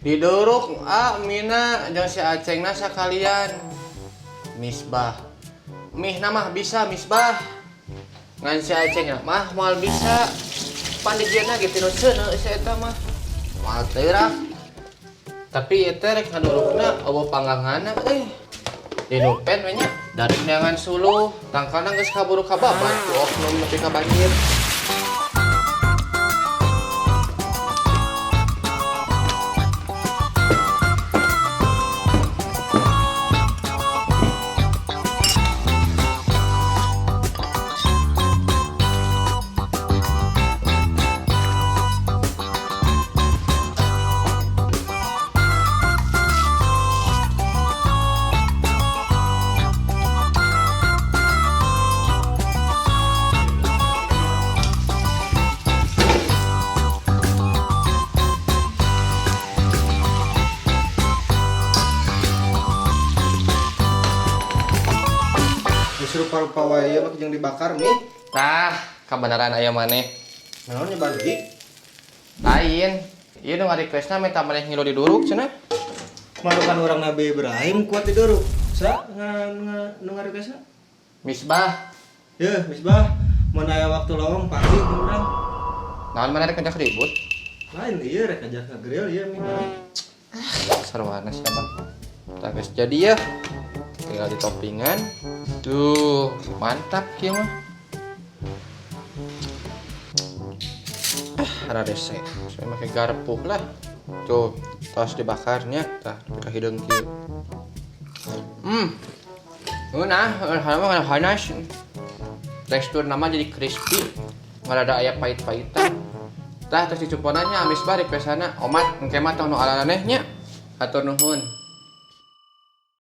Diduruk ah Mina jeung si Acengna sakalian. Misbah. Mihna mah bisa Misbah. Ngan si Acengna mah moal bisa. Pan dijieunna ge tinu seuneu si eta mah. Moal teurak. Tapi ieu teh rek ngadurukna eueuh pangganganna euy. Dinupen we nya. Dari neangan suluh, tangkalna geus kaburu kababat ku oknum nepi ka banjir. Justru rupa-rupa wae ieu mah jeung dibakar nih. Tah, kabeneran aya maneh. Naon nyebar deui? Lain. Ieu nu ngarequestna minta maneh ngilu diduruk cenah. Marukan urang Nabi Ibrahim kuat diduruk. Sa nga nu ngarequestna? Misbah. Yeuh, Misbah, mun aya waktu lowong pagi ke urang. Naon maneh rek ngajak ribut? Lain ieu rek ngajak ngegrill ieu mih. Sarwana siapa? Tah geus jadi ya. Tinggal di toppingan. Tuh, mantap kieu mah. Ah, rada rese. Saya make garpu lah. Tuh, tos dibakarnya, tah nepi ka hideung kieu. Nah, mah hanas. Tekstur nama jadi crispy. Nggak ada aya pahit-pahitan. Tah, terus dicuponannya amis bari pesana. Omat, engke mah tong nu alaneh nya. Hatur nuhun.